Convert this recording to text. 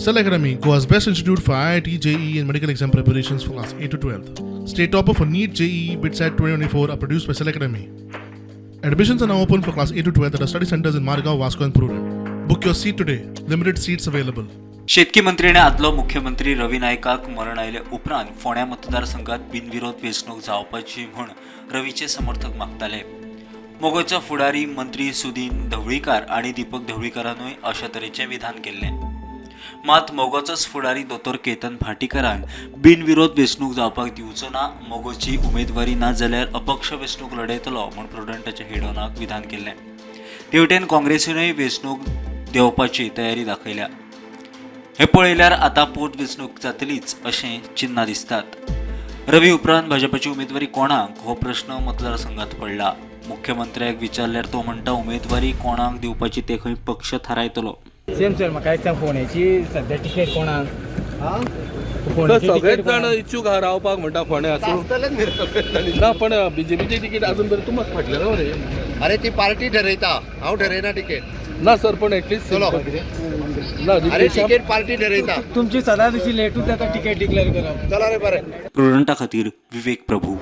Cell Academy, Goa's best institute for IIT, JEE, and medical exam preparations for class 8 to 12. State topper for NEET, JEE, BITSAT 2024 are produced by Cell Academy. Admissions are now open for class 8 to 12 at our study centers in Margao, Vasco, and Prudent. Book your seat today. Limited seats available. शेतकी मंत्री आनी आदलो मुख्यमंत्री रवी नायकाक मरण आयले उपरांत फोंड्या मतदारसंघात बिनविरोध वेंचणूक जावपाची म्हूण रवीचे समर्थक मागताले. मगोचो फुडारी मंत्री सुदीन ढवळीकार आनी दीपक ढवळीकारानूय अशा तरेचें विधान केल्लें. मात मगोचोच फुडारी दोतोर केतन भाटीकारान बिनविरोध वेंचणूक जावपाक दिवचो ना, मगोची उमेदवारी ना जाल्यार अपक्ष वेंचणूक लढयतलो म्हूण प्रुडंटाच्या हेडोनाक विधान केल्लें. ते वटेन काँग्रेसीनूय वेंचणूक देंवपाची तयारी दाखयल्या. हे पळयल्यार आतां पोटवेंचणूक जातलीच अशें चिन्हां दिसतात. रवी उपरांत भाजपाची उमेदवारी कोणाक हो प्रश्न मतदारसंघात पडला. मुख्यमंत्र्याक विचारल्यार तो म्हणटा, उमेदवारी कोणाक दिवपाची ते खंय पक्ष थारायतलो. सेम सर, म्हाका एक सांग, फोंड्याची सध्या तिकेट कोणाक? सर, फोंड्याची सगळेच तिकेट जाण कोणाक? इच्छूक आहा रावपाक म्हणटा फोंड्या आसूं ना, पण बीजेपीची तिकीट अजून पर्यंत तुमकां फाटलें ना रे. अरे, ती पार्टी ठरयता, हांव ठरयना तिकेट. ना सर, पण एटलिस्ट चलो. ना. अरे, तिकेट पार्टी ठरयता. तुमची सदांच अशी लेटूच जाता तिकेट डिक्लेअर करप. चला रे, बरें. प्रुडंटा खातीर विवेक प्रभू.